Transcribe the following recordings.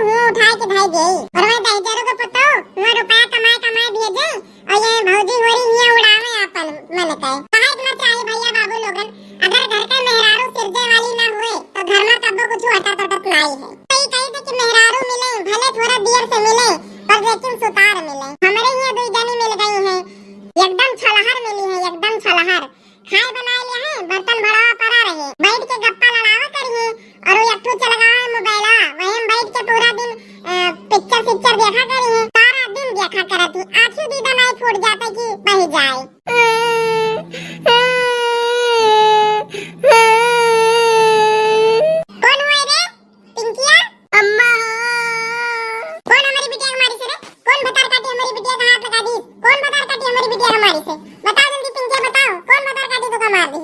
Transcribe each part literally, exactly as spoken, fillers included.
हुआँ उठाए के धइ देई। और वह दहिजरू के पतोह हुआँ रुपया कमाए कमाए भेजे, और ये भौजी होरी हियाँ उड़ावे आपन मन के। कहे के ना चाही भैया बाबू लोगन, अगर घर के मेहरारू सिरजे वाली ना हुए, तो घर में कब्बो कुछ अटत अटत नाई है। तो ये कही थे कि मेहरारू मिले, भले थोड़ा देर से मिले, पर लेकिन सुतार मिले। हमरे हियाँ दुई जनी मिल गई हैं, एकदम छलहर मिली है, एकदम छलहर। खाए बनाए ले हैं, बर्तन भड़वा परा रहे, बैठ के गप्पा लड़ावा करी हैं, और वो एक ठो चल गवा है मोबाइलवा, वही में बैठ के पूरा दिन, अ, पिक्चर सिक्चर देखा करी हैं। सारा दिन देखा करत ही, आँखी दीदा नाई फूट जाता कि बह जाए। कौन हुआ रे? पिंकिया? अम्मा हो। कौन हमारी बिटिया के मारी से रे? कौन भतार काटी हमारी बिटिया का हाथ लगा दी? कौन भतार काटी हमारी बिटिया का मारी से? बताओ जल्दी पिंकिया, बताओ, कौन भतार काटी तो का मार दी?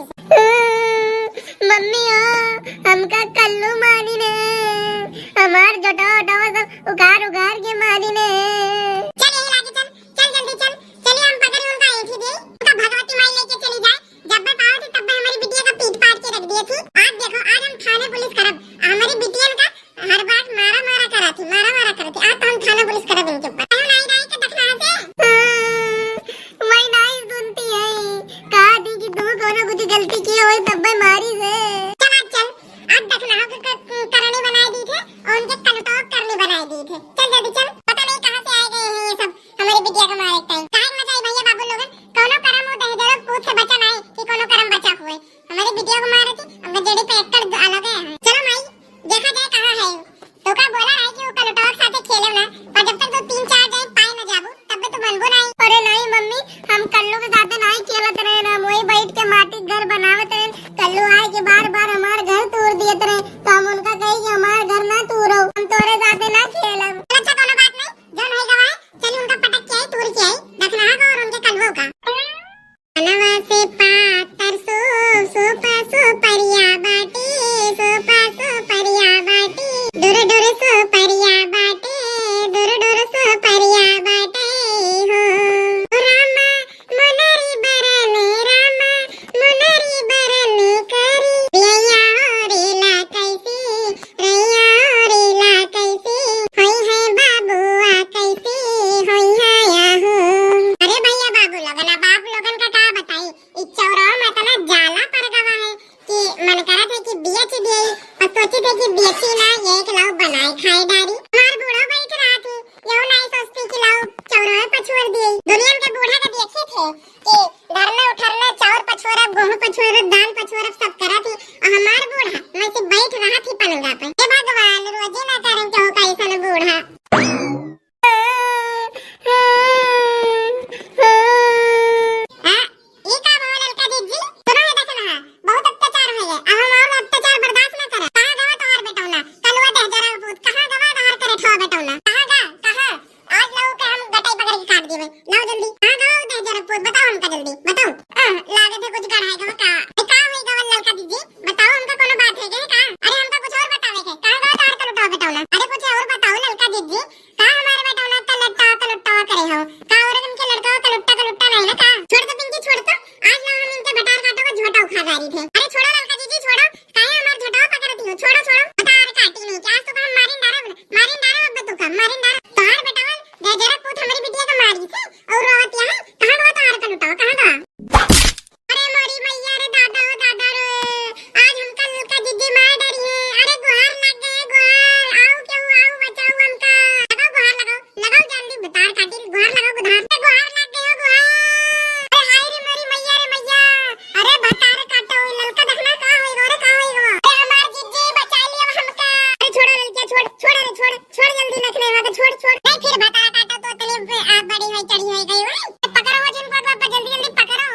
मम्मी हो, हमका कल्लू मारी ने, हमार जोटा ओटावा सब उघार उघार के मारी ने। चल यही लागे, चल, चल जल्दी चल, चलिए हम पकड़ी उनका ऐंठी दे, उनका भगवती माई लेके चली जाए, जब मैं पाओ थे तब मैं हमारी बिटिया का पीट पाट के रख दिए थी। आज देखो, आज हम थाने पुलिस करब, हमारी बिटियन का हर बात मारा मारा करा थी, मारा मारा करा थी। आज तो हम थाना पुलिस करब इनके ऊपर। अरे नाई नाई के दखना से। हाँ, मैं नाई सुनती है। कहा थी कि तू कोनो कुछ गलती किए होए तब मैं मारी से। चल आज चल, आज दखना के क-, करनी बनाई दी थे और उनके कलटोक करनी बनाई दी थे। चल जल्दी चल, पता नहीं कहाँ से आ गए हैं ये सब हमारी बिटिया को मारे टाइम। काहे मचाई भैया बाबू लोगन, कोनो करम वो दहिजरू पूत से बचा नाई कि कोनो करम बचा हुए। हमारी बिटिया को मारे थी, अब गजेड़ी पे एक्टर अलग है। चलो माई, देखा जाए कहाँ है। तो का बोला है कि वो कलटोक साथे खेले ना, पर जब तक तो तीन चार जाए पाए न जाबू, तब भी तो बनबो नहीं। अरे नहीं मम्मी, हम कल्लू के साथे नहीं खेलत रहे ना, हम वही बैठ के माटी के घर बनावत रहे। कल्लू आए के बार बार हमार घर तोड़ दियत रहे, तो हम उनका कही कि हमार घर ना तोड़ो, हम तोरे साथे ना खेलब। अच्छा कोनो बात नहीं, जौन है गवा है, चल उनका पटक के आई, तोड़ के आई, दखना का और उनके कलवो का। कनवा से पातर सूप, सूप, सुपरिया बाटे, सूप, सुपरिया बाटे, डुर, डुर, सुपरिया बाटे, डुर, डुर, सुपरिया बाटे हो। रामा मुनरी बरन, रामा मुनरी बरन करी, रैया हो रेला कैसे, रैया हो रेला कैसे, होई है बाबुआ कैसे, होई है आहो। अरे भैया बाबू लोगन, अब आप लोगन का का बताई, ई चौराहा में इतना जाला पर गवा है कि मन करत है कि बेच दिए, और सोची थे कि बेची ना, ये एक लाओ बनाए खाए डारी। हमार बूढ़ा बैठ रहा थी, यहू नाई सोचती कि लाओ चौराहे पर छोड़ दिए। दुनिया के बूढ़ा के देखे थे कि धरना उठरना, चाउर पछोरब, गेहूं पछोरब, दाल पछोरब, सब करत ही। और हमार बूढ़ा वैसे बैठ रहा थी पलंगा पे। हे भगवान, रोजे ना करन केहू का ऐसन बूढ़ा। आ, ई का भवा ललका दीदी? सुनो है दखना, बहुत अत्याचार हो गए। अब हम और अत्याचार बर्दाश्त ना करब। कहाँ गवा तोहार बेटौना? कलुआ दहिजरा पूत, कहाँ गवा तोहार करेठवा बेटौना? कहाँ गा? कहाँ? आज लऊ के हम गटाई पकड़ के काट देबे। लाओ जल्दी। कहाँ गवा दहिजरा पूत? बताओ हमका जल्दी, बताओ। आह, लागत है कुछ गढ़ाई गवा का। ए, का होई गवा ललका दीदी? बताओ हमका कोनो बात है के का? अरे हमका कुछ और बतावे के। कहाँ गवा तोहार कलुटवा बेटौना? अरे कुछ और बताओ ललका दीदी। का हमारे बेटौना कलट्टा कलुट्टा करे हो? का औरत इनके लड़का कलुट्टा कलुट्टा नहीं ना का? छोड़ तो पिंकी, छोड़ तो। आज ना हम इनके भतार काटो का झोटा उखाड़ डारी थे। अरे छोड़ो ललका दीदी, छोड़ो। काहे हमार झोटवा पकड़ती हो? छोड़ो, छोड़ो। भतार काटी नहीं, आज तो हम मारिन डारब, मारिन डारब अब तो का, मारिन डारब। तोहार बेटवा दहिजरा पूत हमारी बिटिया का मारी से और रोवत यहाँ, कहाँ गवा तोहार कलुटवा, कहाँ गवा? अरे मोरी मैया रे दादा, ओ दादा रे, आज हमका ललका दीदी मार डारी है। अरे गुहार लग गए, गुहार, आओ केहू, आओ बचाओ हमका। लगाओ गुहार, लगाओ, लगाओ जल्दी, भतार काटी, गुहार लगाओ, गुहार। अरे गुहार लग गए, गुहार। अरे हाय रे मोरी मैया रे मैया, अरे भतार काटो, ललका दखना का होई गो रे, का होई गो? अरे हमार जीजी बचा लिया हमका। अरे छोड़ा ललका, छोड़, छोड़ रे, छोड़, छोड़ जल्दी नखरे वाला, छोड़, छोड़। नहीं फिर भतार काटो तो तले पे आप बड़ी हुई, चढ़ी हुई गई हुई। पकड़ो वो झुमका को, जल्दी जल्दी पकड़ो।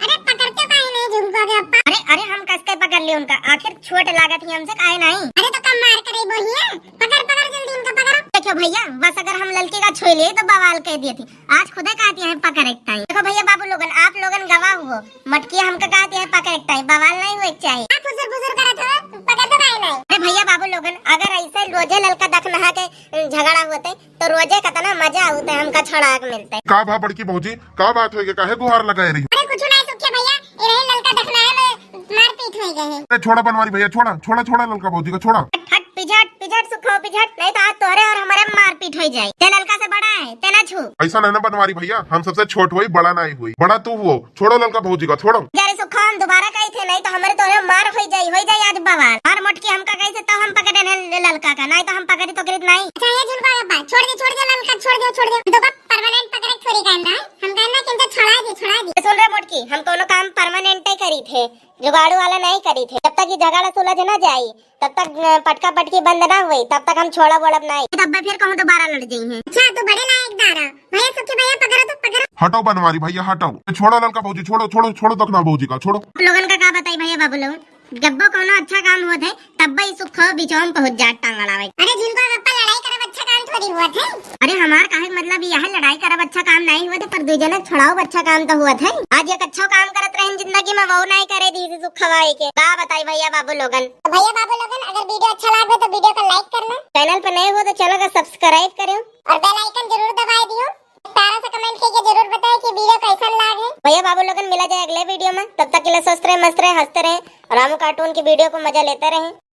अरे पकड़ते काहे नहीं झुमका के अप्पा? अरे, अरे हम कस के पकड़ ली उनका, आखिर छोट लागत ही हमसे काहे नहीं? अरे तो कम मार करे बोहिए, पकड़, पकड़ जल्दी उनका पकड़ो। देखो भैया, बस अगर हम ललकी का छुई लिए तो बवाल कह दिए थे। आज खुदे कहती है पकड़ एक टाइम। देखो भैया बाबू लोगन, आप लोगन गवाह हुओ, मटकिया हमका कहती है पकड़ एक टाइम, बवाल नहीं हुए के चाहिए। आप फुसुर फुसुर करत हो, पकड़ तो काहे नहीं? अरे भैया बाबू लोगन, अगर ऐसे रोजे ललका दखना के झगड़ा होते तो रोजे कितना मजा आवते हमका छोड़ा के मिलते। का भा बड़की भौजी, का बात होई के काहे गुहार लगाए रही? अरे कुछ नहीं सुखिया भैया, ये रहे ललका दखना है, मैं मारपीट हो गए है। अरे छोड़ा बनवारी भैया, छोड़ा, छोड़ा, छोड़ा ललका भौजी को छोड़ा। हट, हट, पिझट, पिझट सुखो, पिझट, नहीं तो आज तोहरे और हमरे मारपीट होइ जाई। ते ललका से बड़ा है, ते ना छू। ऐसा नहीं ना बनवारी भैया, हम सबसे छोट होई, बड़ा नहीं होई। बड़ा तू हुओ, छोड़ो ललका भौजी का, छोड़ो। जा रे सुखो, हम दोबारा कही थे, नहीं तो हमरे तोहरे मार होइ जाई, होइ जाई आज बवाल। और मोटकी हमका कही थे तो हम पकड़े न ललका का, नहीं तो हम पकड़ी तो करीत नहीं। अच्छा ये झुनका बाबा, छोड़ दे, छोड़ दे ललका, छोड़ दे, छोड़ दे। हम तो का permanent पकड़े थोड़ी कहना है, हम कहना कि इनसे छुड़ा दे, छुड़ा दे। सुन रे मोटकी, हम कोनो काम permanent ही करी थे, जुगाड़ू वाला नहीं करी थे। जब तक ये झगड़ा सुलझ ना जाई, तब तक, अ, पटका पटकी बंद ना हुई, तब तक हम छोड़ब ओड़ब नहीं। तब फिर कहूँ दोबारा लड़ जाई हैं। अच्छा, तू बड़े लायकदार है। भैया, सुखी भैया, पकड़ो तो, पकड़ो। हटाओ बनवारी भैया, हटाओ। छोड़ो ललका भौजी, छोड़ो, छोड़ो, छोड़ो दखना भौजी का, छोड़ो। आप लोगन का का बताई भैया बाबू लोग, जब्बो कोनो अच्छा काम होत है, तब्बे ई सुखो बिचवा में पहुँच जात टांग अड़ावे। अरे झुनका बाबा, लड़ाई करब अच्छा काम थोड़ी होत है। अरे हमार काहे के मतलब यह है, लड़ाई करब अच्छा काम नहीं होत है, पर दुई जने छोड़ाओ अच्छा काम तो होत है। आज एक अच्छा काम करत रहन जिंदगी में, वो नहीं करे दी सुखवा के। का बताई भैया बाबू लोगन। तो भैया बाबू लोगन, अगर video अच्छा लागे तो video का like करना, channel पे नए हो तो channel का subscribe करें और bell icon जरूर दबाए दियो। प्यारा सा comment करके जरूर बताए कि video कैसन लागे। भैया बाबू लोगन, मिला जाए अगले video में, तब तक के लिए स्वस्थ रहे, मस्त रहे, हंसते रहे और रामू cartoon की video को मजा लेते रहे।